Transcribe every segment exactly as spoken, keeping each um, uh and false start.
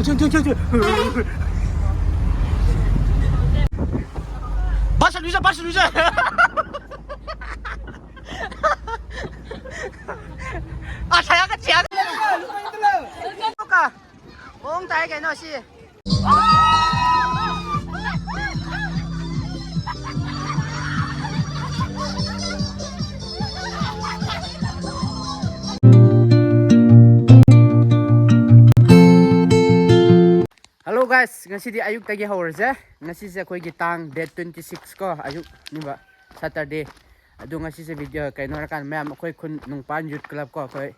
ꯊꯨ, ꯊꯨ, ꯊꯨ, ꯊꯨ꯫ ꯕꯁ ꯂꯨꯏꯖ, ꯕꯁ ꯂꯨꯏꯖ꯫ ꯑꯁ, ꯍꯌꯥꯒ ꯆꯤꯌꯥꯒ꯫ ꯃꯑꯣꯡ ꯇꯥꯏ ꯀꯩꯅꯣ ꯁꯤ꯫ Hello guys, ꯉꯁꯤꯗꯤ ꯑꯌꯨꯛꯇꯒꯤ ꯍꯧꯔꯁꯦ꯫ ꯉꯁꯤꯁꯦ ꯑꯩꯈꯣꯏꯒꯤ ꯇꯥꯡ date twenty six ꯀꯣ, ꯑꯌꯨꯛꯅꯤꯕ, Saturday꯫ ꯑꯗꯣ ꯉꯁꯤꯁꯦ ꯚꯤꯗꯤꯑꯣ ꯀꯩꯅꯣ ꯍꯥꯏꯔꯀꯥꯟꯗ ꯃꯌꯥꯝ ꯑꯩꯈꯣꯏ ꯈꯨꯟ ꯅꯨꯡꯄꯥꯟ Youth Club ꯀꯣ, ꯑꯩꯈꯣꯏ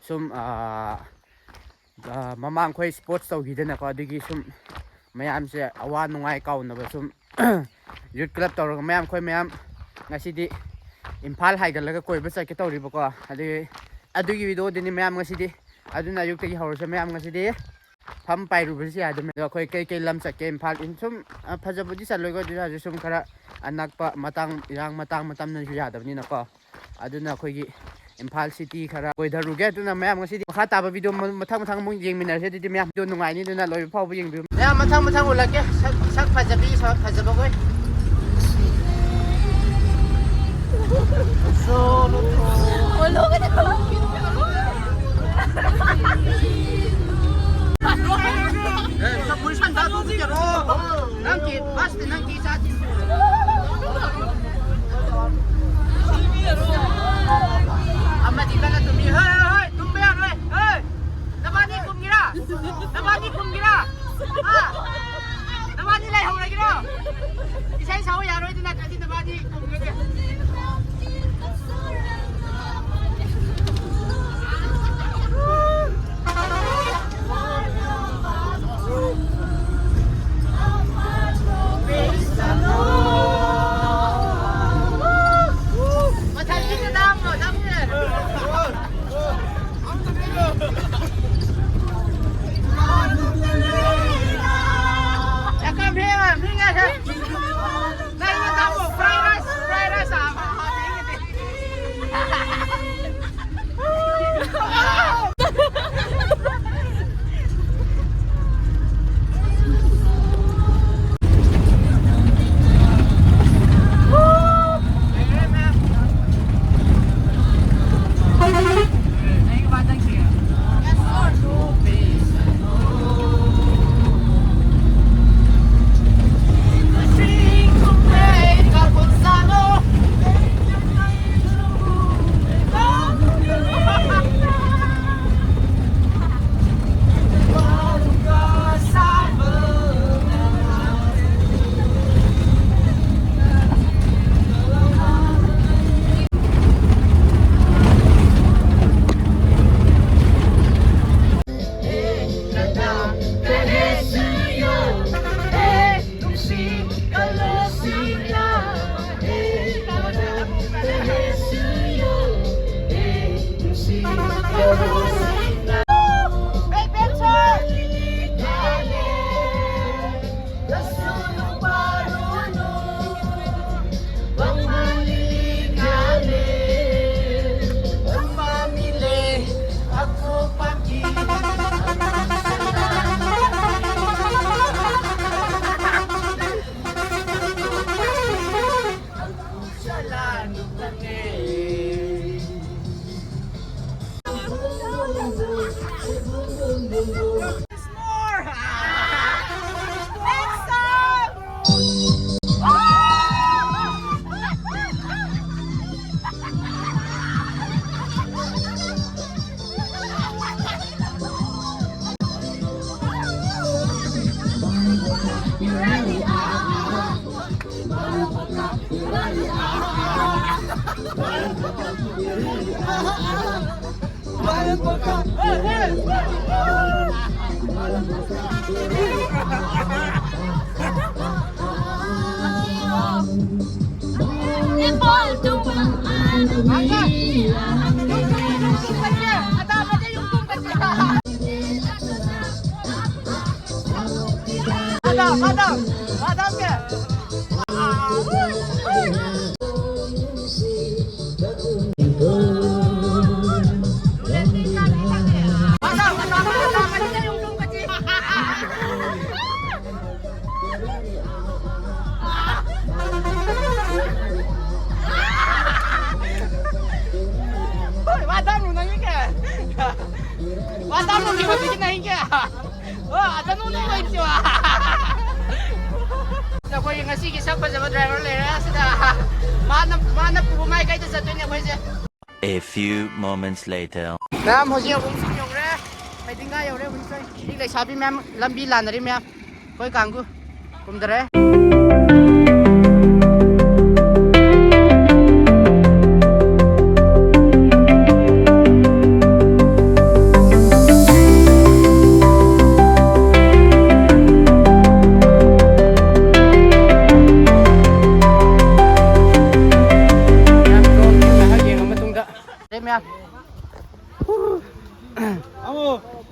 ꯁꯨꯝ, ꯑꯥ, ꯑꯥ, ꯃꯃꯥꯡ ꯑꯩꯈꯣꯏ sports ꯇꯧꯈꯤꯗꯅꯀꯣ, ꯑꯗꯨꯒꯤ ꯁꯨꯝ ꯃꯌꯥꯝꯁꯦ ꯑꯋꯥ ꯅꯨꯡꯉꯥꯏ ꯀꯥꯎꯅꯕ ꯁꯨꯝ Youth Club ꯇꯧꯔꯒ ꯃꯌꯥꯝ ꯑꯩꯈꯣꯏ ꯃꯌꯥꯝ ꯉꯁꯤꯗꯤ ꯏꯝꯐꯥꯜ ꯍꯥꯏꯒꯠꯂꯒ ꯀꯣꯏꯕ ꯆꯠꯀꯦ ꯇꯧꯔꯤꯕꯀꯣ꯫ ꯑꯗꯨꯒꯤ, ꯑꯗꯨꯒꯤ ꯚꯤꯗꯤꯑꯣꯗꯨꯅꯤ ꯃꯌꯥꯝ ꯉꯁꯤꯗꯤ꯫ ꯑꯗꯨꯅ ꯑꯌꯨꯛꯇꯒꯤ ꯍꯧꯔꯁꯦ ꯃꯌꯥꯝ ꯉꯁꯤꯗꯤ꯫ ꯐꯝ ꯄꯥꯏꯔꯨꯕꯁꯨ ꯌꯥꯗꯕꯅꯤ꯫ ꯑꯗꯣ ꯑꯩꯈꯣꯏ ꯀꯩ ꯀꯩ ꯂꯝ ꯆꯠꯀꯦ? ꯏꯝꯐꯥꯜ ꯏꯟ-, ꯁꯨꯝ, ꯑ, ꯐꯖꯕꯗꯤ ꯆꯠꯂꯣꯏꯀꯣ, ꯑꯗꯨ ꯑꯣꯏꯔꯁꯨ ꯁꯨꯝ ꯈꯔ ꯑꯅꯛꯄ ꯃꯇꯥꯡ, ꯏꯔꯥꯡ ꯃꯇꯥꯡ ꯃꯇꯝꯅꯁꯨ ꯌꯥꯗꯕꯅꯤꯅꯀꯣ꯫ ꯑꯗꯨꯅ ꯑꯩꯈꯣꯏꯒꯤ ꯏꯝꯐꯥꯜ city ꯈꯔ ꯀꯣꯏꯊꯔꯨꯒꯦ꯫ ꯑꯗꯨꯅ ꯃꯌꯥꯝ ꯉꯁꯤꯗꯤ ꯃꯈꯥ ꯇꯥꯕ ꯚꯤꯗꯤꯑꯣ ꯃ-, ꯃꯊꯪ ꯃꯊꯪ ꯑꯃꯨꯛ ꯌꯦꯡꯃꯤꯟꯅꯔꯁꯦ꯫ ꯑꯗꯨꯗꯤ ꯃꯌꯥꯝ ꯚꯤꯗꯤꯑꯣ ꯅꯨꯡꯉꯥꯏꯅꯤ, ꯑꯗꯨꯅ ꯂꯣꯏꯕ ꯐꯥꯎꯕ ꯌꯦꯡꯕꯤꯌꯨ꯫ ꯃꯌꯥꯝ ꯃꯊꯪ ꯃꯊꯪ ꯎꯠꯂꯛꯀꯦ꯫ ꯁꯛ, ꯁꯛ ꯐꯖꯕꯤ, ꯁꯛ ꯐꯖꯕꯈꯣꯏ꯫ ꯅꯪꯒꯤ ꯕꯁꯇ ꯅꯪꯒꯤ ꯏꯆꯥꯁꯤꯡ ꯑꯃꯗꯤ ꯀꯟꯅ ꯇꯨꯝꯃꯤ꯫ ꯍꯣꯏ, ꯍꯣꯏ, ꯍꯣꯏ, ꯇꯨꯝꯕ ꯌꯥꯔꯣꯏ꯫ ꯍꯣꯏ, ꯅꯕꯥꯅꯤ ꯀꯨꯝꯒꯤꯔꯥ? ꯅꯕꯥꯅꯤ ꯀꯨꯝꯒꯤꯔꯥ? ꯍꯥ? ꯅꯕꯥꯅꯤ ꯂꯩꯍꯧꯔꯒꯤꯔꯣ? ꯏꯁꯩ ꯁꯛꯎ ꯌꯥꯔꯣꯏꯗꯅ, ꯀꯔꯤ ꯅꯕꯥꯅꯤ ꯀꯨꯝꯒ꯭ꯔꯒꯦ? Wadamu na yun ka. Wadamu ni wati na yun ka. Oh, ada nung nung ito. ꯑꯩꯈꯣꯏ ꯉꯁꯤꯒꯤ ꯁꯛ ꯐꯖꯕ ꯗ꯭ꯔꯥꯏꯚꯔ ꯂꯩꯔꯦ ꯑꯁꯤꯗ꯫ ꯃꯥꯅ, ꯃꯥꯅ ꯄꯨꯕ ꯃꯥꯏꯀꯩꯗ ꯆꯠꯇꯣꯏꯅꯦ ꯑꯩꯈꯣꯏꯁꯦ꯫ A few moments later. ꯃꯌꯥꯝ ꯍꯧꯖꯤꯛ ꯑꯃꯨꯛ ꯁꯨꯝ ꯌꯧꯔꯦ꯫ ꯐꯩꯗꯤꯡꯒꯥ ꯌꯧꯔꯦ ꯍꯧꯖꯤꯛ꯫ ꯃꯤ ꯂꯩꯁꯥꯕꯤ ꯃꯌꯥꯝ ꯂꯝꯕꯤ ꯂꯥꯟꯅꯔꯤ ꯃꯌꯥꯝ꯫ ꯑꯩꯈꯣꯏ ꯀꯥꯡꯒꯨ ꯀꯨꯝꯗꯔꯦ꯫ ꯃꯌꯥꯝ ꯌꯦꯡꯉ ꯃꯇꯨꯡꯗ ꯃꯌꯥꯝ꯫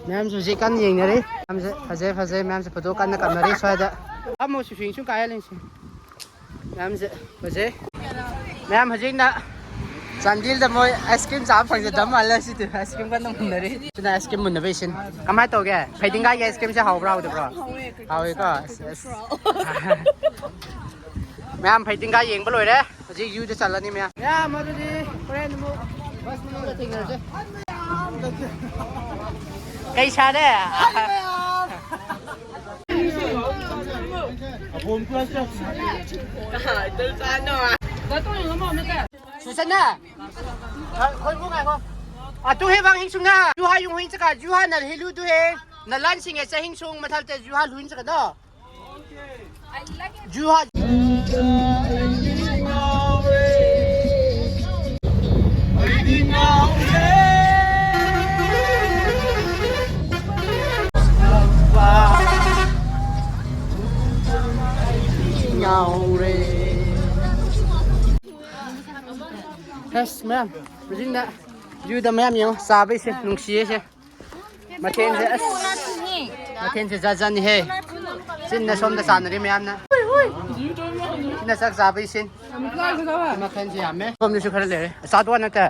ꯃꯌꯥꯝꯁꯨ ꯍꯧꯖꯤꯛ ꯀꯟꯅ ꯌꯦꯡꯅꯔꯤ꯫ ꯃꯌꯥꯝꯁꯦ ꯐꯖꯩ ꯐꯖꯩ, ꯃꯌꯥꯝꯁꯦ ꯐꯣꯇꯣ ꯀꯟꯅ ꯀꯥꯞꯅꯔꯤ ꯁ꯭ꯋꯥꯏꯗ꯫ ꯐꯝꯃꯣ ꯁꯤ ꯁ꯭ꯋꯤꯡ ꯁꯨꯝ ꯀꯥꯏꯍꯜꯂꯤꯁꯤ꯫ ꯃꯌꯥꯝꯁꯦ ꯐꯖꯩ꯫ ꯃꯌꯥꯝ ꯍꯧꯖꯤꯛꯅ ꯆꯥꯟꯗꯤꯜꯗ ꯃꯣꯏ ꯑꯥꯏꯁ ꯀ꯭ꯔꯤꯝ ꯆꯥꯕ ꯐꯪꯖꯗꯕ ꯃꯥꯜꯂꯦ ꯁꯤꯗꯤ꯫ ꯑꯥꯏꯁ ꯀ꯭ꯔꯤꯝ ꯀꯟꯅ ꯃꯨꯟꯅꯔꯤ꯫ ꯁꯤꯅ ꯑꯥꯏꯁ ꯀ꯭ꯔꯤꯝ ꯃꯨꯟꯅꯕ ꯏꯁꯤꯟ꯫ ꯀꯃꯥꯏꯅ ꯇꯧꯒꯦ? ꯐꯩꯗꯤꯡꯒꯥꯒꯤ ꯑꯥꯏꯁ ꯀ꯭ꯔꯤꯝꯁꯦ ꯍꯥꯎꯕ꯭ꯔꯥ ꯍꯥꯎꯗꯕ꯭ꯔꯣ? ꯍꯥꯎꯋꯦꯀꯣ? ꯑꯁ, ꯑꯁ꯫ ꯃꯌꯥꯝ ꯐꯩꯗꯤꯡꯒꯥ ꯌꯦꯡꯕ ꯂꯣꯏꯔꯦ꯫ ꯍꯧꯖꯤꯛ ꯌꯨꯗ ꯆꯠꯂꯅꯤ ꯃꯌꯥꯝ꯫ ꯃꯌꯥꯝ ꯑꯗꯨꯗꯤ ꯍꯣꯔꯦꯟ ꯑꯃꯨꯛ ꯕꯁ ꯃꯅꯨꯡꯗ ꯊꯦꯡꯅꯔꯁꯦ꯫ ꯀꯩ ꯁꯥꯔꯦ? ꯁꯨꯁꯟꯅ? ꯑ, ꯈꯣꯏꯕꯨ ꯉꯥꯏꯈꯣ꯫ ꯑꯇꯨ ꯍꯦ ꯕꯥꯡ ꯍꯤꯡ ꯁꯨꯡꯅ꯫ ꯖꯨꯍꯥ ꯌꯨꯡ ꯍꯨꯏꯟ ꯆꯀꯥ, ꯖꯨꯍꯥ ꯅꯜ ꯍꯤꯂꯨ ꯗꯨ ꯍꯦ꯫ ꯅꯂꯥꯟ ꯁꯤꯡꯉꯦ ꯆꯍꯤꯡ ꯁꯨꯡ ꯃꯊꯛꯇ ꯖꯨꯍꯥ ꯂꯨꯏꯟ ꯆꯀꯥꯗꯣ꯫ ꯖꯨꯍꯥ꯫ ꯑꯁ, ꯃꯌꯥꯝ, ꯍꯧꯖꯤꯛꯅ ꯚ꯭ꯌꯨꯗ ꯃꯌꯥꯝ ꯌꯦꯡꯉꯣ, ꯆꯥꯕꯩꯁꯦ ꯅꯨꯡꯁꯤꯌꯦꯁꯦ꯫ ꯃꯊꯦꯜꯁꯦ, ꯑꯁ, ꯃꯊꯦꯜꯁꯦ ꯖꯥꯠ ꯖꯥꯠꯅꯤꯍꯦ꯫ ꯆꯤꯟꯅ ꯁꯣꯝꯗ ꯆꯥꯟꯅꯔꯤ ꯃꯌꯥꯝꯅ꯫ ꯁꯤꯅ ꯆꯥꯛ ꯆꯥꯕꯩ ꯁꯤꯟ꯫ ꯃꯈꯜꯁꯦ ꯌꯥꯝꯃꯦ꯫ ꯁꯣꯝꯗꯁꯨ ꯈꯔ ꯂꯩꯔꯦ꯫ ꯑꯆꯥꯗꯣ ꯅꯠꯇꯦ꯫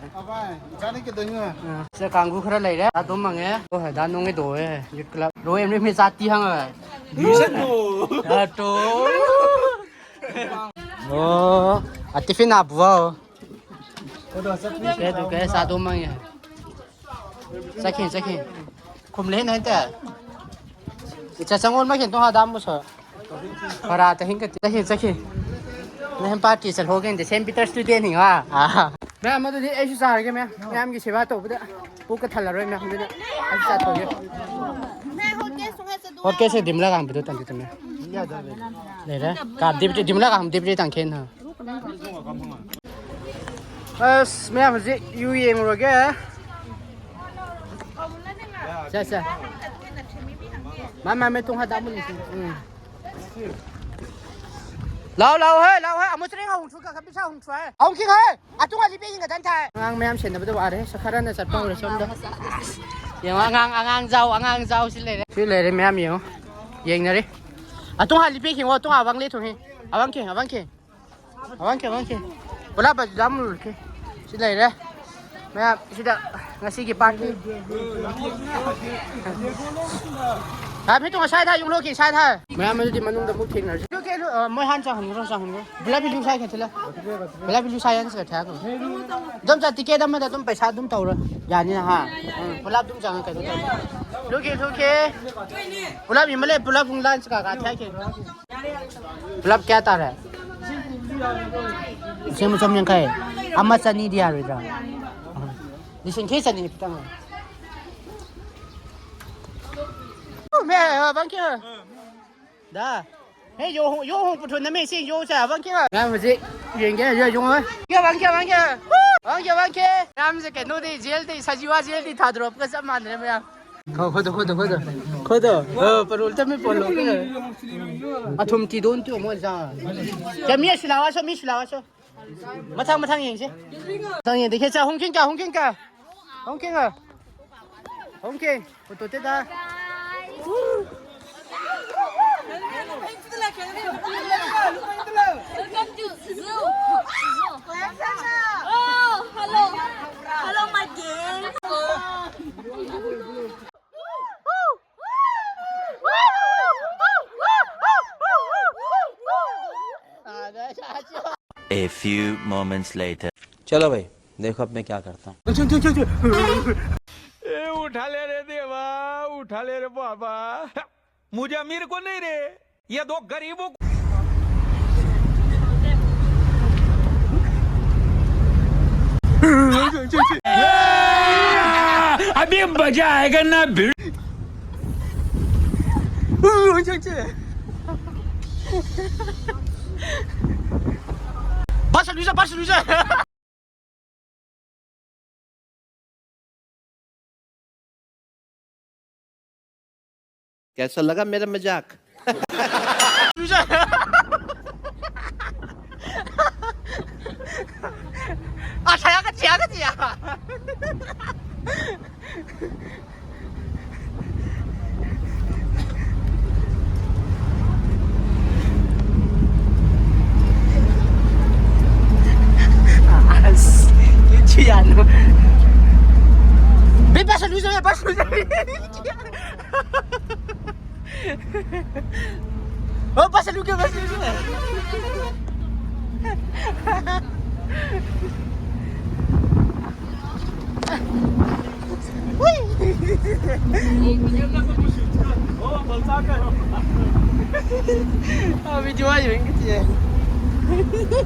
ꯁꯤꯗ ꯀꯥꯡꯒꯨ ꯈꯔ ꯂꯩꯔꯦ꯫ ꯑꯗꯨꯝ ꯃꯪꯉꯦ꯫ ꯑꯣ, ꯍꯣꯏ, ꯗꯥ ꯅꯣꯡꯉꯩ ꯗꯣ, ꯑꯦ, ꯌꯨꯠ ꯀ꯭ꯂꯕ꯫ ꯔꯣꯏ ꯑꯦꯝ ꯃꯤ ꯆꯥꯇꯤ ꯍꯪꯉꯦ꯫ ꯑꯣ, ꯑ, ꯇꯤꯐꯤꯟ ꯍꯥꯞꯄꯨ꯫ ꯀꯦ ꯇꯨ ꯀꯦ ꯆꯥꯗꯣ ꯃꯪꯉꯦ꯫ ꯆꯠꯈꯤ, ꯆꯠꯈꯤ꯫ ꯈꯨꯝꯂꯦ ꯅꯪ ꯇ꯫ ꯏꯆꯥ ꯆꯪꯉꯣꯟ ꯃꯈꯩ ꯇꯣ ꯍꯥꯗꯥꯝ ꯕꯨꯁꯣ꯫ ꯐꯔꯥ ꯇ ꯍꯤꯡ ꯀꯠꯇꯤ꯫ ꯆꯠꯈꯤ, ꯆꯠꯈꯤ꯫ ꯅꯪ ꯄꯥꯔꯇꯤ ꯆꯠꯍꯧꯒꯦ ꯅꯗꯤ ꯁꯦꯟ ꯄꯤꯇꯔ ꯁ꯭ꯇꯨꯗꯦꯟ ꯍꯤꯡ ꯋꯥ꯫ ꯃꯌꯥꯝ ꯑꯗꯨꯗꯤ ꯑꯩꯁꯨ ꯆꯥꯔꯒꯦ ꯃꯌꯥꯝ꯫ ꯃꯌꯥꯝꯒꯤ ꯁꯦꯕꯥ ꯇꯧꯕꯗ ꯄꯨꯛꯀ ꯊꯜꯂꯔꯣꯏ ꯃꯌꯥꯝ꯫ ꯑꯗꯨꯅ ꯑꯩꯁꯨ ꯆꯥꯊꯣꯛꯑꯒꯦ꯫ ꯍꯣꯠ ꯀꯦꯁꯦ ꯗꯤꯝꯂꯥ ꯀꯥꯡꯕꯗꯣ ꯇꯝꯕꯤ ꯇꯝꯃꯦ꯫ ꯂꯩꯔꯦ꯫ ꯀꯥ ꯗꯤꯞꯇꯤ ꯗꯤꯝꯂꯥ ꯀꯥꯡ ꯗꯤꯞꯇꯤ ꯇꯥꯡꯈꯦꯟ ꯍꯥ꯫ ꯑꯁ, ꯃꯌꯥꯝ ꯍꯧꯖꯤꯛ ꯌꯨ ꯌꯦꯡꯉꯨꯔꯒꯦ꯫ ꯁꯦ, ꯁꯦ꯫ ꯃꯥ, ꯃꯥ, ꯃꯦ ꯇꯨꯡ ꯍꯥ ꯗꯥꯃꯨꯟ ꯁꯤ꯫ ꯎꯝ꯫ ꯂꯥꯎ, ꯂꯥꯎ, ꯍꯦ, ꯂꯥꯎ, ꯍꯦ꯫ ꯑꯃꯨꯛ ꯆꯠꯂꯦ, ꯑꯃꯨꯛ ꯁꯨ ꯀ ꯀ ꯄꯤꯁꯥ ꯑꯃꯨꯛ ꯁꯨ ꯍꯦ꯫ ꯑꯃꯨꯛ ꯀꯤꯡ ꯍꯦ꯫ ꯑꯇꯨꯡ ꯑꯂꯤ ꯄꯦ ꯌꯦꯡꯒꯗꯟ ꯊꯥꯏ꯫ ꯑꯉꯥꯡ ꯃꯌꯥꯝ ꯁꯦꯟꯅꯕꯗ ꯋꯥꯔꯦ꯫ ꯁꯈꯔꯅ ꯆꯠꯄ ꯍꯧꯔꯦ ꯁꯣꯝꯗ꯫ ꯌꯦꯡꯉꯣ, ꯑꯉꯥꯡ, ꯑꯉꯥꯡ ꯖꯥꯎ, ꯑꯉꯥꯡ ꯖꯥꯎ ꯁꯤ ꯂꯩꯔꯦ꯫ ꯁꯤ ꯂꯩꯔꯦ ꯃꯌꯥꯝ ꯌꯦꯡꯉꯣ꯫ ꯌꯦꯡꯅꯔꯤ꯫ ꯑꯇꯨꯡ ꯑꯂꯤ ꯄꯦ ꯌꯦꯡꯉꯣ, ꯑꯇꯨꯡ ꯑꯋꯥꯡ ꯂꯦ ꯊꯨꯡꯉꯤ꯫ ꯑꯋꯥꯡ ꯀꯦ, ꯑꯋꯥꯡ ꯀꯦ꯫ ꯑꯋꯥꯡ ꯀꯦ, ꯑꯋꯥꯡ ꯀꯦ꯫ ꯄꯨꯂꯞ ꯑꯗꯨꯗ ꯑꯃꯨꯛ ꯂꯨꯔꯀꯦ꯫ ꯁꯤ ꯂꯩꯔꯦ꯫ ꯃꯌꯥꯝ ꯁꯤꯗ ꯉꯁꯤꯒꯤ ꯄꯥꯔꯇꯤ꯫ ꯍꯥꯏꯐꯦꯠꯇꯣ ꯉꯁꯥꯏ ꯊꯥ ꯌꯨꯝꯂꯣꯛꯀꯤ ꯁꯥꯏ ꯊꯥ꯫ ꯃꯌꯥꯝ ꯑꯗꯨꯗꯤ ꯃꯅꯨꯡꯗ ꯑꯃꯨꯛ ꯊꯦꯡꯅꯔꯁꯤ꯫ ꯀꯦ, ꯀꯦ, ꯂꯨ-, ꯑ, ꯃꯣꯏ ꯍꯥꯟꯅ ꯆꯪꯍꯟꯈ꯭ꯔꯣ, ꯆꯪꯍꯟꯈ꯭ꯔꯣ꯫ ꯄꯨꯂꯞ ꯏꯂꯨ ꯁꯥꯏ ꯈꯟꯁꯤꯜꯂꯦ꯫ ꯄꯨꯂꯞ ꯏꯂꯨ ꯁꯥꯏ ꯈꯟꯁꯤꯜꯂꯦ ꯊꯦꯡꯅ꯫ ꯑꯗꯨꯝ ꯆꯠ ꯇꯤꯀꯦꯠ ꯑꯃꯗ ꯑꯗꯨꯝ ꯄꯩꯁꯥ ꯑꯗꯨꯝ ꯇꯧꯔꯣ꯫ ꯌꯥꯅꯤꯅ ꯍꯥ? ꯎꯝ, ꯄꯨꯂꯞ ꯑꯗꯨꯝ ꯆꯪꯉ ꯀꯩꯅꯣ ꯇꯧꯔꯣ꯫ ꯂꯨꯀꯦ, ꯂꯨꯀꯦ꯫ ꯄꯨꯂꯞ ꯏꯃ ꯂꯩ, ꯄꯨꯂꯞ ꯄꯨꯡ ꯂꯥꯟ ꯆꯀꯥ ꯀꯥ ꯊꯦꯡ ꯀꯦ꯫ ꯄꯨꯂꯞ ꯀꯌꯥ ꯇꯥꯔꯦ? ꯂꯤꯁꯤꯡ ꯑꯃ ꯆꯥꯝ ꯌꯥꯡꯈꯩ꯫ ꯑꯃ ꯆꯅꯤꯗꯤ ꯌꯥꯔꯣꯏꯗ꯭ꯔꯥ? ꯂꯤꯁꯤꯡ ꯈꯤꯇꯪ ꯆꯅꯤ ꯈꯤꯇꯪ꯫ ꯃꯦ, ꯕꯪꯀꯤ꯫ ꯗꯥ꯫ ꯍꯦ, ꯌꯣ, ꯌꯣ, ꯄꯨꯊꯣꯛꯅꯃꯤ ꯁꯤ ꯌꯣ ꯆꯥ ꯕꯪꯀꯤ꯫ ꯃꯌꯥꯝ ꯍꯧꯖꯤꯛ ꯌꯦꯡꯒꯦ, ꯌꯣ, ꯌꯣ꯫ ꯀꯦ ꯕꯪꯀꯤ, ꯕꯪꯀꯤ꯫ ꯕꯪꯀꯤ, ꯕꯪꯀꯤ꯫ ꯃꯌꯥꯝꯁꯦ ꯀꯩꯅꯣꯗꯤ, ꯖꯦꯜꯗꯤ, ꯁꯖꯤꯋꯥ ꯖꯦꯜꯗꯤ ꯊꯥꯗꯣꯔꯛꯄꯒ ꯆꯞ ꯃꯥꯟꯅꯔꯦ ꯃꯌꯥꯝ꯫ ꯈꯣ-, ꯈꯣꯗꯣ, ꯈꯣꯗꯣ, ꯈꯣꯗꯣ꯫ ꯈꯣꯗꯣ꯫ ꯑ, ꯄꯔꯣꯜ ꯇꯝꯃꯤ ꯄꯣꯜꯂꯣ꯫ ꯑꯊꯨꯝ ꯇꯤꯗꯣꯟ ꯇꯨ ꯑꯃꯨꯛ ꯆꯥ꯫ ꯌꯥ, ꯃꯤ ꯑꯁꯤ ꯂꯥꯛꯑꯣ, ꯁꯣ, ꯃꯤ ꯑꯁꯤ ꯂꯥꯛꯑꯣ, ꯁꯣ꯫ ꯃꯊꯪ ꯃꯊꯪ ꯌꯦꯡꯁꯤ꯫ ꯃꯊꯪ ꯌꯦꯡꯗꯤ ꯈꯦꯠꯆꯥ ꯍꯣꯡꯈꯤꯡ ꯀ ꯍꯣꯡꯈꯤꯡ ꯀ ꯍꯣꯡꯈꯤꯡ ꯀ ꯍꯣꯡꯈꯤꯡ ꯐꯣꯇꯣ ꯇꯦꯗ꯫ Welcome to zoo. Oh, hello. Hello, my gang. A few moments later. चलो भाई, देखो अब मैं क्या करता हूँ। ए उठा ले रे देवा, उठा ले रे बाबा। मुझे अमीर को नहीं रे, ये दो गरीबों को। अभी मजा आएगा ना भिड़। Basta luza, basta luza. कैसा लगा मेरा मजाक? 아, 다양하지, 다양하지, 야. Alright, let's go. Basta luza, basta luza. Oh, basta luza, basta luza. 아, video 아니면 그치?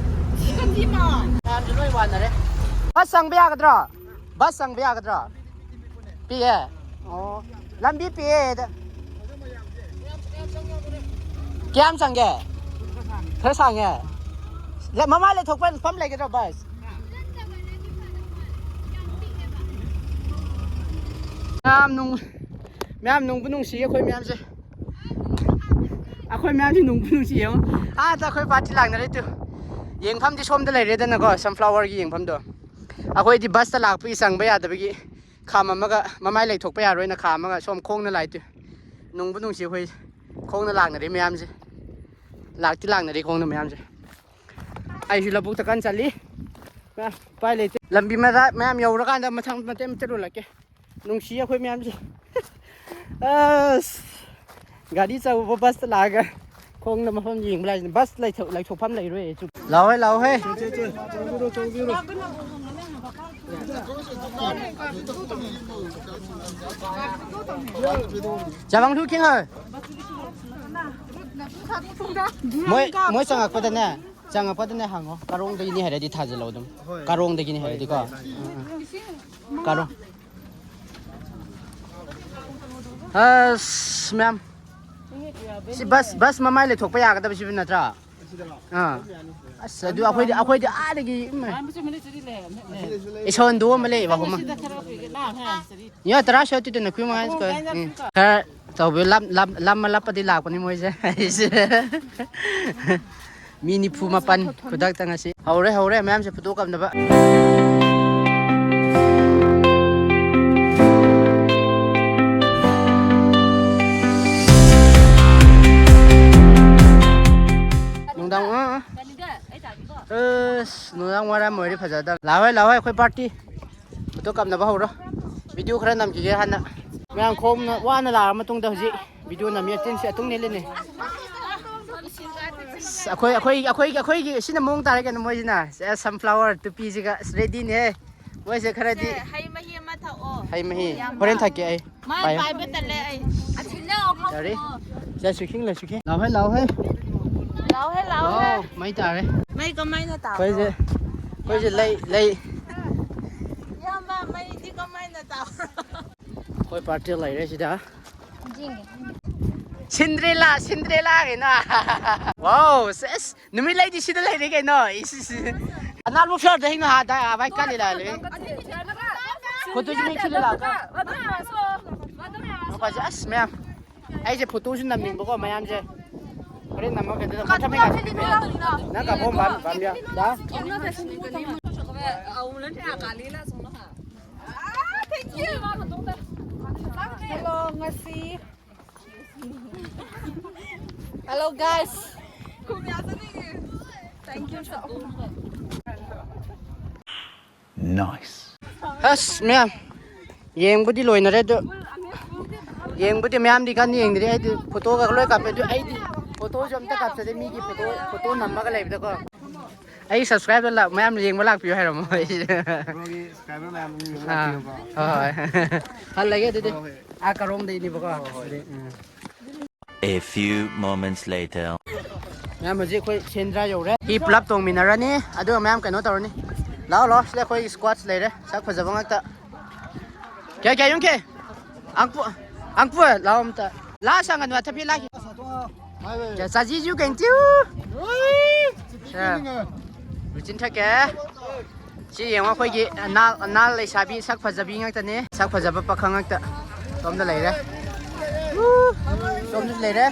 ꯁꯥꯟꯗꯨ ꯂꯣꯏ ꯋꯥꯅꯔꯦ꯫ ꯕꯁ ꯆꯪꯕ ꯌꯥꯒꯗ꯭ꯔꯣ? ꯕꯁ ꯆꯪꯕ ꯌꯥꯒꯗ꯭ꯔꯣ? ꯄꯤꯛꯑꯦ꯫ ꯑꯣ, ꯂꯝꯕꯤ ꯄꯤꯛꯑꯦ꯫ ꯀꯌꯥꯝ ꯆꯪꯒꯦ? ꯈꯔ ꯁꯥꯡꯉꯦ꯫ ꯂ- ꯃꯃꯥꯏ ꯂꯩꯊꯣꯛꯄ ꯃꯐꯝ ꯂꯩꯒꯗ꯭ꯔꯣ ꯕꯁ? ꯌꯥꯝ ꯅꯨꯡ ꯃꯌꯥꯝ ꯅꯨꯡꯕꯨ ꯅꯨꯡꯁꯤ ꯑꯩꯈꯣꯏ ꯃꯌꯥꯝꯁꯦ꯫ ꯑꯩꯈꯣꯏ ꯃꯌꯥꯝꯁꯦ ꯅꯨꯡꯕꯨ ꯅꯨꯡꯁꯤ ꯌꯦꯡꯉꯣ꯫ ꯑꯥꯗ ꯑꯩꯈꯣꯏ ꯄꯥꯔꯇꯤ ꯂꯥꯛꯅꯔꯦ ꯇꯨ꯫ ꯌꯦꯡꯐꯝꯗꯤ ꯁꯣꯝꯗ ꯂꯩꯔꯦꯗꯅꯀꯣ, ꯁꯟꯐ꯭ꯂꯥꯋꯔꯒꯤ ꯌꯦꯡꯐꯝꯗꯣ꯫ ꯑꯩꯈꯣꯏꯗꯤ ꯕꯁꯇ ꯂꯥꯛꯄꯒꯤ ꯆꯪꯕ ꯌꯥꯗꯕꯒꯤ ꯈꯥꯝꯃꯝꯃꯒ, ꯃꯃꯥꯏ ꯂꯩꯊꯣꯛꯄ ꯌꯥꯔꯣꯏꯅ ꯈꯥꯝꯃꯒ ꯁꯣꯝ ꯈꯣꯡꯅ ꯂꯥꯛꯏ꯫ ꯅꯨꯡꯕꯨ ꯅꯨꯡꯁꯤ ꯑꯩꯈꯣꯏ ꯈꯣꯡꯅ ꯂꯥꯛꯅꯔꯤ ꯃꯌꯥꯝꯁꯦ꯫ ꯂꯥꯛꯇꯤ ꯂꯥꯛꯅꯔꯤ ꯈꯣꯡꯅ ꯃꯌꯥꯝꯁꯦ꯫ ꯑꯩꯁꯨ ꯂꯧꯕꯨꯛꯇ ꯀꯟꯅ ꯆꯠꯂꯤ꯫ ꯑ, ꯎꯄꯥꯏ ꯂꯩꯇꯦ꯫ ꯂꯝꯕꯤ ꯃꯔꯥ ꯃꯌꯥꯝ ꯌꯧꯔꯀꯥꯟꯗ ꯃꯊꯪ ꯃꯇꯦꯛ ꯑꯃ ꯆꯠꯂꯨꯔꯛꯀꯦ꯫ ꯅꯨꯡꯁꯤ ꯑꯩꯈꯣꯏ ꯃꯌꯥꯝꯁꯦ꯫ ꯑꯁ, ꯒꯥꯔꯤ ꯑꯆꯧꯕ ꯕꯁꯇ ꯂꯥꯛꯑꯒ ꯈꯣꯡꯅ ꯃꯐꯝ ꯌꯦꯡꯕ ꯂꯥꯛꯏꯁꯤꯅꯦ꯫ ꯕꯁ ꯂꯩꯊꯣꯛ-, ꯂꯩꯊꯣꯛꯐꯝ ꯂꯩꯔꯣꯏ꯫ ꯂꯥꯛꯑꯣꯍꯦ, ꯂꯥꯛꯑꯣꯍꯦ꯫ ꯆꯥꯕꯥꯡ ꯊꯨ ꯈꯤꯡꯉꯣ꯫ ꯃꯣꯏ, ꯃꯣꯏ ꯆꯪꯉꯛꯄꯗꯅꯦ, ꯆꯪꯉꯛꯄꯗꯅꯦ ꯍꯪꯉꯣ꯫ ꯀꯥꯔꯣꯡꯗꯒꯤꯅꯤ ꯍꯥꯏꯔꯗꯤ ꯊꯥꯖꯤꯜꯂꯣ ꯑꯗꯨꯝ꯫ ꯀꯥꯔꯣꯡꯗꯒꯤꯅꯤ ꯍꯥꯏꯔꯗꯤꯀꯣ꯫ ꯎꯝ, ꯎꯝ꯫ ꯀꯥꯔꯣꯡ꯫ ꯑꯁ, ꯃꯌꯥꯝ꯫ ꯁꯤ ꯕꯁ, ꯕꯁ ꯃꯃꯥꯏ ꯂꯩꯊꯣꯛꯄ ꯌꯥꯒꯗꯕꯁꯤꯕꯨ ꯅꯠꯇ꯭ꯔꯥ? ꯑꯥ꯫ ꯑꯁ, ꯑꯗꯨ ꯑꯩꯈꯣꯏꯗꯤ, ꯑꯩꯈꯣꯏꯗꯤ ꯑꯥꯗꯒꯤ, ꯏꯃꯥ꯫ ꯏꯁꯣꯟꯗꯣ ꯑꯃ ꯂꯩꯌꯦꯕ, ꯑꯍꯨꯝ ꯑꯃ꯫ ꯌꯥ, ꯇꯔꯥ ꯁꯨ ꯇꯤꯇꯨꯅ ꯀꯨꯏ ꯃꯉꯥ ꯁꯨ ꯀꯣꯏ꯫ ꯎꯝ꯫ ꯈꯔ ꯇꯧꯕꯤꯌꯨ, ꯂꯥꯞ-, ꯂꯥꯞ-, ꯂꯥꯞꯃ ꯂꯥꯞꯄꯗꯤ ꯂꯥꯛꯄꯅꯤ ꯃꯣꯏꯁꯦ꯫ ꯑꯩꯁꯦ꯫ ꯃꯤ ꯅꯤꯐꯨ ꯃꯥꯄꯟ ꯈꯨꯗꯛꯇ ꯉꯁꯤ꯫ ꯍꯧꯔꯦ, ꯍꯧꯔꯦ, ꯃꯌꯥꯝꯁꯦ ꯐꯣꯇꯣ ꯀꯥꯞꯅꯕ꯫ ꯅꯨꯡꯗꯥꯡ, ꯑ, ꯑ꯫ ꯑꯁ, ꯅꯨꯡꯗꯥꯡ ꯋꯥꯏꯔꯝ ꯑꯣꯏꯔꯗꯤ ꯐꯖꯗꯕ꯫ ꯂꯥꯛꯑꯣꯍꯦ, ꯂꯥꯛꯑꯣꯍꯦ, ꯑꯩꯈꯣꯏ ꯄꯥꯔꯇꯤ꯫ ꯐꯣꯇꯣ ꯀꯥꯞꯅꯕ ꯍꯧꯔꯣ꯫ ꯚꯤꯗꯤꯑꯣ ꯈꯔ ꯅꯝꯈꯤꯒꯦ ꯍꯥꯟꯅ꯫ ꯃꯌꯥꯝ ꯈꯣꯡꯅ ꯋꯥꯅ ꯂꯥꯛꯑ ꯃꯇꯨꯡꯗ ꯍꯧꯖꯤꯛ ꯚꯤꯗꯤꯑꯣ ꯅꯝꯃꯤ꯫ ꯇꯤꯟꯁꯤ ꯑꯇꯨꯡ ꯅꯦꯜꯂꯤꯅꯦ꯫ ꯑꯁ, ꯑꯩꯈꯣꯏ, ꯑꯩꯈꯣꯏ, ꯑꯩꯈꯣꯏꯒꯤ, ꯑꯩꯈꯣꯏꯒꯤ ꯁꯤꯅ ꯃꯑꯣꯡ ꯇꯥꯔꯦ ꯀꯩꯅꯣ ꯃꯣꯏꯁꯤꯅ꯫ ꯁꯦ, sunflower ꯇꯨꯄꯤꯁꯤꯒ꯫ ꯑꯁ, ꯔꯦꯗꯤꯅꯦꯍꯦ꯫ ꯃꯣꯏꯁꯦ ꯈꯔꯗꯤ ꯁꯦ, ꯍꯩ ꯃꯍꯤ ꯑꯃ ꯊꯛꯑꯣ꯫ ꯍꯩ ꯃꯍꯤ꯫ ꯌꯥꯝꯕ꯫ ꯍꯣꯔꯦꯟ ꯊꯛꯀꯦ ꯑꯩ꯫ ꯃꯥꯏ ꯄꯥꯏꯌꯨ꯫ ꯄꯥꯏꯕ ꯇꯜꯂꯦ ꯑꯩ꯫ ꯑꯁꯤꯅ ꯌꯥꯔꯦ꯫ ꯁꯦ, ꯁꯨꯈꯤꯡ ꯂꯩ, ꯁꯨꯈꯤꯡ꯫ ꯂꯥꯎꯍꯦ, ꯂꯥꯎꯍꯦ꯫ ꯂꯥꯎꯍꯦ, ꯂꯥꯎꯍꯦ꯫ ꯋꯥꯎ, ꯃꯩ ꯇꯥꯔꯦ꯫ ꯃꯩ ꯀꯃꯥꯏꯅ ꯇꯥꯕ꯭ꯔꯣ? ꯑꯩꯈꯣꯏꯁꯦ, ꯑꯩꯈꯣꯏꯁꯦ ꯂꯩ, ꯂꯩ꯫ ꯏꯌꯥꯝꯕ, ꯃꯩꯗꯤ ꯀꯃꯥꯏꯅ ꯇꯥꯕ꯭ꯔꯣ? ꯑꯩꯈꯣꯏ ꯄꯥꯔꯇꯤ ꯂꯩꯔꯦ ꯁꯤꯗ꯫ ꯁꯤꯟꯗ꯭ꯔꯦꯂꯥ, ꯁꯤꯟꯗ꯭ꯔꯦꯂꯥ ꯀꯩꯅꯣ꯫ ꯋꯥꯎ, ꯁꯦꯁ꯫ ꯅꯨꯃꯤꯠ ꯂꯩꯗꯤ ꯁꯤꯗ ꯂꯩꯔꯦ ꯀꯩꯅꯣ꯫ ꯏꯁ, ꯏꯁ, ꯏꯁ꯫ ꯑꯅꯥꯜꯕꯨ ꯐ꯭ꯂꯣꯔꯗ ꯍꯤꯡꯅ ꯍꯥ ꯗꯥ ꯚꯥꯏ ꯀꯥꯂꯤ ꯂꯥꯂꯦ꯫ ꯈꯨꯠꯇꯨꯁꯨ ꯃꯤ ꯈꯤꯜꯂꯦ ꯂꯥꯛꯀ꯫ ꯃꯈꯣꯏꯁꯦ ꯑꯁ ꯃꯌꯥꯝ꯫ ꯑꯩꯁꯦ ꯐꯣꯇꯣꯁꯨ ꯅꯝꯅꯤꯡꯕꯀꯣ ꯃꯌꯥꯝꯁꯦ꯫ ꯅꯝꯃꯒ ꯀꯩꯗꯧ-, ꯀꯠꯊꯠꯃꯤꯟꯅꯁꯤ꯫ ꯅꯪ ꯀꯥꯞꯄꯣꯝ ꯄꯥꯝ-, ꯄꯥꯝꯕꯤꯌꯣ꯫ ꯗꯥ? Hello, ꯉꯁꯤ꯫ Hello, guys. Thank you so much. Nice. ꯑꯁ, ꯃꯌꯥꯝ, ꯌꯦꯡꯕꯨꯗꯤ ꯂꯣꯏꯅꯔꯦ ꯑꯗꯨ, ꯌꯦꯡꯕꯨꯗꯤ ꯃꯌꯥꯝꯗꯤ ꯀꯟꯅ ꯌꯦꯡꯗ꯭ꯔꯤ꯫ ꯑꯩꯗꯤ ꯐꯣꯇꯣꯒ ꯂꯣꯏ ꯀꯥꯞꯄꯦ ꯑꯗꯨ, ꯑꯩꯗꯤ ꯐꯣꯇꯣꯁꯨ ꯑꯝꯇ ꯀꯥꯞꯆꯗꯦ꯫ ꯃꯤꯒꯤ ꯐꯣꯇꯣ, ꯐꯣꯇꯣ ꯅꯝꯃꯒ ꯂꯩꯕꯗꯀꯣ꯫ ꯑꯩ subscribe ꯂꯥꯛ-, ꯃꯌꯥꯝ ꯌꯦꯡꯕ ꯂꯥꯛꯄꯤꯌꯨ ꯍꯥꯏꯔꯝꯃꯣ ꯑꯩꯁꯦ꯫ Broꯒꯤ subscriber ꯃꯌꯥꯝ ꯑꯗꯨꯝ ꯌꯦꯡꯕ ꯑꯥ, ꯂꯥꯛꯄꯤꯌꯨꯀꯣ꯫ ꯍꯣꯏ, ꯍꯣꯏ꯫ ꯍꯜꯂꯒꯦ ꯑꯗꯨꯗꯤ꯫ ꯍꯣꯏ, ꯍꯣꯏ꯫ ꯑꯥ, ꯀꯔꯣꯡꯗꯩꯅꯦꯕꯀꯣ꯫ ꯍꯣꯏ, ꯍꯣꯏ꯫ ꯑꯗꯨꯗꯤ, ꯎꯝ꯫ A few moments later. ꯃꯌꯥꯝ, ꯍꯧꯖꯤꯛ ꯑꯩꯈꯣꯏ ꯁꯦꯟꯗ꯭ꯔꯥ ꯌꯧꯔꯦ꯫ ꯍꯤ ꯄꯨꯂꯞ ꯇꯣꯡꯃꯤꯟꯅꯔꯅꯤ, ꯑꯗꯨꯒ ꯃꯌꯥꯝ ꯀꯩꯅꯣ ꯇꯧꯔꯅꯤ꯫ ꯂꯥꯛꯑꯣ, ꯂꯥꯛꯑꯣ, ꯁꯤꯗ ꯑꯩꯈꯣꯏ squads ꯂꯩꯔꯦ, ꯁꯛ ꯐꯖꯕ ꯉꯥꯛꯇ꯫ ꯀꯌꯥ, ꯀꯌꯥ ꯌꯨꯝ ꯀꯦ? ꯑꯪꯄꯨ, ꯑꯪꯄꯨ, ꯂꯥꯛꯑꯣ ꯑꯝꯇ꯫ ꯂꯥꯛꯑꯣ, ꯁꯪꯒꯅꯨ, ꯑꯊ ꯄꯤ ꯂꯥꯛꯈꯤ꯫ ꯆꯥꯖꯤꯁꯨ ꯀꯩꯅꯣ ꯇꯤꯌꯨ꯫ ꯂꯨꯆꯤꯟ ꯊꯛꯀꯦ꯫ ꯁꯤ ꯌꯦꯡꯉꯣ, ꯑꯩꯈꯣꯏꯒꯤ ꯅꯥꯜ, ꯅꯥꯜ ꯂꯩꯁꯥꯕꯤ ꯁꯛ ꯐꯖꯕꯤ ꯉꯥꯛꯇꯅꯦ꯫ ꯁꯛ ꯐꯖꯕ ꯄꯥꯈꯪ ꯉꯥꯛꯇ꯫ ꯁꯣꯝꯗ ꯂꯩꯔꯦ꯫ ꯎ! ꯁꯣꯝꯗꯁꯨ ꯂꯩꯔꯦ꯫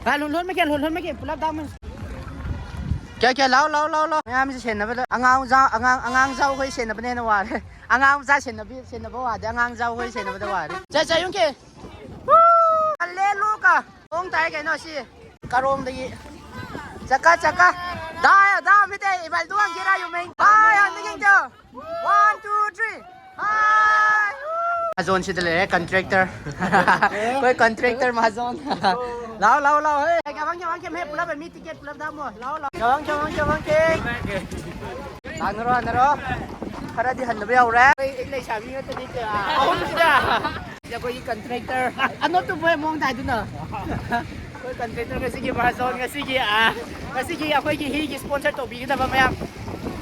ꯂꯥ, ꯂꯣꯟ, ꯂꯣꯟ ꯃꯀꯦ, ꯂꯣꯟ, ꯂꯣꯟ ꯃꯀꯦ, ꯄꯨꯂꯞ ꯗꯥꯃꯟ꯫ ꯀꯌꯥ, ꯀꯌꯥ, ꯂꯥꯎ, ꯂꯥꯎ, ꯂꯥꯎ, ꯂꯥꯎ꯫ ꯃꯌꯥꯝꯁꯦ ꯁꯦꯟꯅꯕꯗ ꯑꯉꯥꯡ ꯖꯥ-, ꯑꯉꯥꯡ, ꯑꯉꯥꯡ ꯖꯥꯎ ꯍꯣꯏ ꯁꯦꯟꯅꯕꯅ ꯍꯦꯟꯅ ꯋꯥꯔꯦ꯫ ꯑꯉꯥꯡ ꯃꯆꯥ ꯁꯦꯟꯅꯕꯤ-, ꯁꯦꯟꯅꯕ ꯋꯥꯗꯦ, ꯑꯉꯥꯡ ꯖꯥꯎ ꯍꯣꯏ ꯁꯦꯟꯅꯕꯗ ꯋꯥꯔꯦ꯫ ꯆꯥ, ꯆꯥ, ꯌꯨꯝ ꯀꯦ? ꯍꯜꯂꯦꯂꯨꯀꯥ! ꯃꯑꯣꯡ ꯇꯥꯏ ꯀꯩꯅꯣ ꯁꯤ꯫ ꯀꯔꯣꯝꯗꯒꯤ꯫ ꯆꯀꯥ, ꯆꯀꯥ꯫ ꯗꯥ, ꯗꯥ, ꯃꯤꯇꯩ, ꯏꯕꯥꯜꯗꯨ ꯍꯪꯒꯦꯔꯥ, ꯌꯨꯝꯃꯩ? ꯍꯥꯏ, ꯍꯟꯗꯛ ꯌꯦꯡꯖꯧ꯫ One, two, three. ꯍꯥꯏ꯫ ꯃꯍꯥꯖꯣꯟ ꯁꯤꯗ ꯂꯩꯔꯦ, contractor꯫ ꯑꯩꯈꯣꯏ contractor ꯃꯍꯥꯖꯣꯟ꯫ ꯂꯥꯎ, ꯂꯥꯎ, ꯂꯥꯎ, ꯍꯦ꯫ ꯀꯃꯥꯡ, ꯀꯃꯥꯡ, ꯀꯃꯥꯡ, ꯄꯨꯂꯞ ꯃꯤ ticket ꯄꯨꯂꯞ ꯗꯥꯃꯣ꯫ ꯂꯥꯎ, ꯂꯥꯎ꯫ ꯀꯃꯥꯡ, ꯀꯃꯥꯡ, ꯀꯃꯥꯡ, ꯀꯃꯥꯡ꯫ ꯍꯥꯟꯅꯔꯣ, ꯍꯥꯟꯅꯔꯣ꯫ ꯈꯔꯗꯤ ꯍꯟꯗꯕ ꯌꯥꯎꯔꯦ꯫ ꯑꯩ, ꯑꯩ ꯂꯩꯁꯥꯕꯤ ꯉꯥꯛꯇꯅꯤ, ꯑꯍꯨꯝꯁꯤꯗ꯫ ꯁꯤꯗ ꯑꯩꯈꯣꯏꯒꯤ contractor꯫ ꯑꯅꯣꯞꯇꯨ ꯃꯣꯏ ꯃꯑꯣꯡ ꯇꯥꯏꯗꯨꯅ꯫ ꯑꯩꯈꯣꯏ contractor ꯉꯁꯤꯒꯤ ꯃꯍꯥꯖꯣꯟ, ꯉꯁꯤꯒꯤ, ꯑ, ꯉꯁꯤꯒꯤ ꯑꯩꯈꯣꯏꯒꯤ ꯍꯤꯒꯤ sponsor ꯇꯧꯕꯤꯒꯗꯕ ꯃꯌꯥꯝ꯫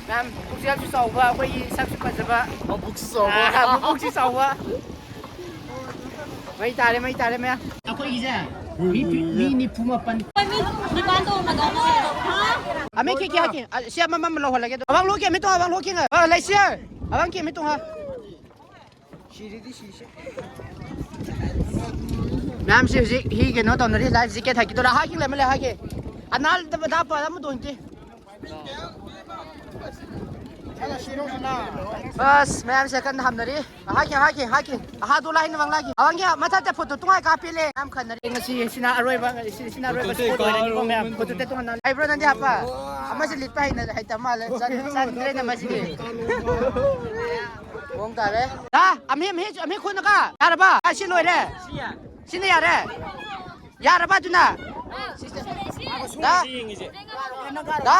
ꯃꯌꯥꯝ ꯄꯨꯛꯆꯦꯜꯁꯨ ꯆꯥꯎꯕ, ꯑꯩꯈꯣꯏꯒꯤ ꯁꯛꯁꯨ ꯐꯖꯕ꯫ ꯃꯕꯨꯛꯁꯨ ꯆꯥꯎꯕ꯫ ꯑ, ꯃꯕꯨꯛꯁꯨ ꯆꯥꯎꯕ꯫ ꯃꯩ ꯇꯥꯔꯦ, ꯃꯩ ꯇꯥꯔꯦ, ꯃꯌꯥꯝ꯫ ꯑꯩꯈꯣꯏꯒꯤꯁꯦ ꯃꯤ, ꯃꯤ ꯅꯤꯐꯨ ꯃꯥꯄꯟ꯫ ꯃꯤ ꯅꯤꯄꯥꯟ ꯇꯣꯡꯕꯗ ꯍꯥ? ꯑꯃꯦ ꯀꯦ ꯀꯌꯥ ꯀꯦ? ꯑ, ꯁꯤ ꯑꯃꯃꯝ ꯂꯧꯍꯜꯂꯒꯦ ꯑꯗꯣ꯫ ꯑꯋꯥꯡ ꯂꯣꯛꯀꯦ, ꯃꯤ ꯇꯣꯡ ꯑꯋꯥꯡ ꯂꯣꯛꯀꯦ ꯉꯥꯏ꯫ ꯑ, ꯂꯩꯁꯤ꯫ ꯑꯋꯥꯡ ꯀꯦ, ꯃꯤ ꯇꯣꯡ ꯍꯥ? ꯁꯤꯔꯗꯤ ꯁꯤꯁꯦ꯫ ꯃꯌꯥꯝꯁꯦ ꯍꯧꯖꯤꯛ ꯍꯤ ꯀꯩꯅꯣ ꯇꯧꯅꯔꯤ, ꯂꯥꯏꯐ ꯖꯦꯀꯦꯠ ꯍꯥꯏꯈꯤꯗꯣꯏꯔꯥ? ꯍꯥꯏꯈꯤ ꯂꯩꯃꯜꯂꯦ, ꯍꯥꯏꯈꯤ꯫ ꯑꯅꯥꯜꯗ ꯕꯗꯥ ꯄꯥ ꯑꯃ ꯇꯣꯡꯗꯦ꯫ ꯑꯁ, ꯃꯌꯥꯝꯁꯦ ꯀꯟꯅ ꯍꯥꯞꯅꯔꯤ꯫ ꯍꯥꯏꯈꯤ, ꯍꯥꯏꯈꯤ, ꯍꯥꯏꯈꯤ꯫ ꯑꯍꯥꯗꯣ ꯂꯥꯏꯅ ꯋꯥꯡ ꯂꯥꯛꯈꯤ꯫ ꯑꯋꯥꯡꯒꯤ ꯃꯊꯛꯇ ꯐꯣꯇꯣ ꯇꯨꯡꯉꯥꯏ ꯀꯥꯞꯄꯤꯂꯦ꯫ ꯌꯥꯝ ꯈꯟꯅꯔꯤ꯫ ꯉꯁꯤ ꯁꯤꯅ ꯑꯔꯣꯏꯕ, ꯁꯤ-, ꯁꯤꯅ ꯑꯔꯣꯏꯕ ꯁ꯭ꯄꯣꯠ ꯑꯣꯏꯔꯅꯤꯀꯣ ꯃꯌꯥꯝ꯫ ꯐꯣꯇꯣ ꯇꯦꯠ ꯇꯣꯉꯥꯟꯅ꯫ ꯍꯩꯕ꯭ꯔꯣ ꯅꯪꯗꯤ ꯍꯥꯞꯄ? ꯑꯃꯁꯦ ꯂꯤꯠꯄ ꯍꯩꯅ-, ꯍꯩꯇꯕ ꯃꯥꯜꯂꯦ꯫ ꯆꯟ-, ꯆꯟꯗ꯭ꯔꯦꯅ ꯃꯁꯤꯗꯤ꯫ ꯃꯑꯣꯡ ꯇꯥꯔꯦ꯫ ꯍꯥ? ꯑꯃꯤ, ꯑꯃꯤ, ꯑꯃꯤ ꯈꯨꯅꯀ꯫ ꯌꯥꯔꯕ? ꯑꯥ, ꯁꯤ ꯂꯣꯏꯔꯦ꯫ ꯁꯤꯅ ꯌꯥꯔꯦ꯫ ꯌꯥꯔꯕ ꯑꯗꯨꯅ? ꯗꯥ? ꯗꯥ?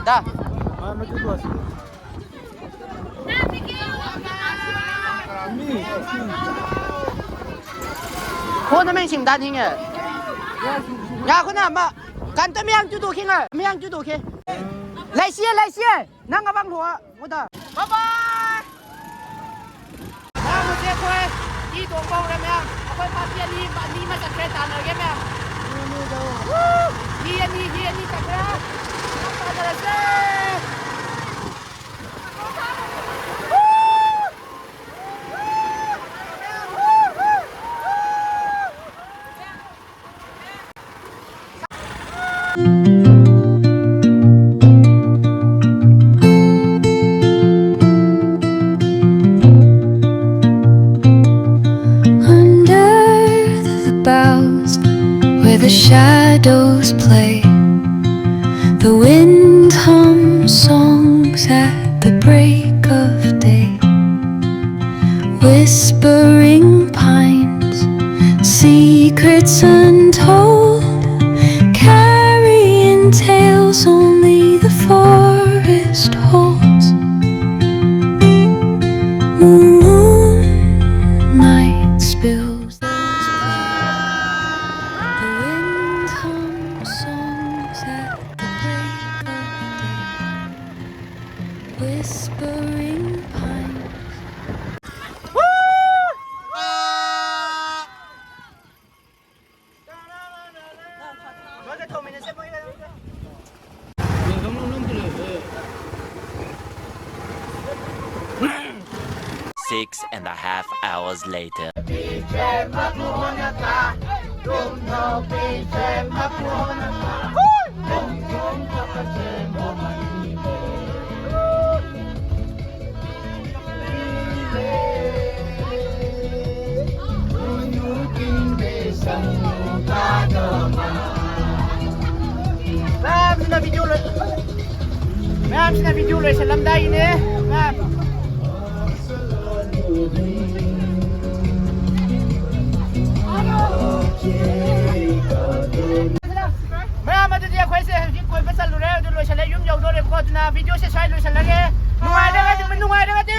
ꯗꯥ? ꯈꯣꯟ ꯑꯃ ꯌꯦꯡꯁꯤꯟ ꯇꯥꯅꯤꯡꯉꯦ꯫ ꯉꯥꯏꯈꯣꯅꯦ, ꯑꯃ ꯀꯟꯇ ꯃꯌꯥꯝ ꯆꯨꯗꯣꯛꯈꯤ ꯉꯥꯏ-, ꯃꯌꯥꯝ ꯆꯨꯗꯣꯛꯈꯤ꯫ ꯂꯩꯁꯤꯌꯦ, ꯂꯩꯁꯤꯌꯦ꯫ ꯅꯪ ꯑꯕꯥꯡ ꯍꯣ, ꯃꯨꯗ꯫ ꯕꯥꯏ ꯕꯥꯏ꯫ ꯃꯌꯥꯝ ꯍꯧꯖꯤꯛ ꯑꯩꯈꯣꯏ ꯍꯤ ꯇꯣꯡꯕ ꯍꯧꯔꯦ ꯃꯌꯥꯝ꯫ ꯑꯩꯈꯣꯏ ꯄꯥꯔꯇꯤ ꯑꯅꯤ, ꯑꯅꯤ ꯑꯃ ꯆꯠꯈ꯭ꯔꯦ, ꯇꯥꯟꯅꯔꯒꯦ ꯃꯌꯥꯝ꯫ ꯋꯨ! ꯍꯤ ꯑꯅꯤ, ꯍꯤ ꯑꯅꯤ ꯆꯠꯈ꯭ꯔꯦ꯫ ꯃꯌꯥꯝ ꯇꯥꯟꯅꯔꯁꯦ꯫ Under the boughs where the shadows play, the wind hums songs at the break of day. Whispering pines, secrets untold, carrying tales only the forest holds. Moonlight spills. The wind hums songs at the break of day. Whispering pines. Six and a half hours later. ꯃꯌꯥꯝꯁꯤꯅ video ꯂꯣꯏ-, ꯃꯌꯥꯝꯁꯤꯅ video ꯂꯣꯏꯁꯤꯜꯂꯝꯗꯥꯏꯒꯤꯅꯦ꯫ ꯃꯌꯥꯝ꯫ ꯃꯌꯥꯝ, ꯑꯗꯨꯗꯤ ꯑꯩꯈꯣꯏꯁꯦ ꯍꯧꯖꯤꯛ ꯀꯣꯏꯕ ꯆꯠꯂꯨꯔꯦ, ꯑꯗꯨ ꯂꯣꯏꯁꯤꯜꯂꯦ, ꯌꯨꯝ ꯌꯧꯗꯣꯔꯦꯕꯀꯣ꯫ ꯑꯗꯨꯅ videoꯁꯦ ꯁ꯭ꯋꯥꯏ ꯂꯣꯏꯁꯤꯜꯂꯒꯦ꯫ ꯅꯨꯡꯉꯥꯏꯔꯒꯗꯤ, ꯅꯨꯡꯉꯥꯏꯔꯒꯗꯤ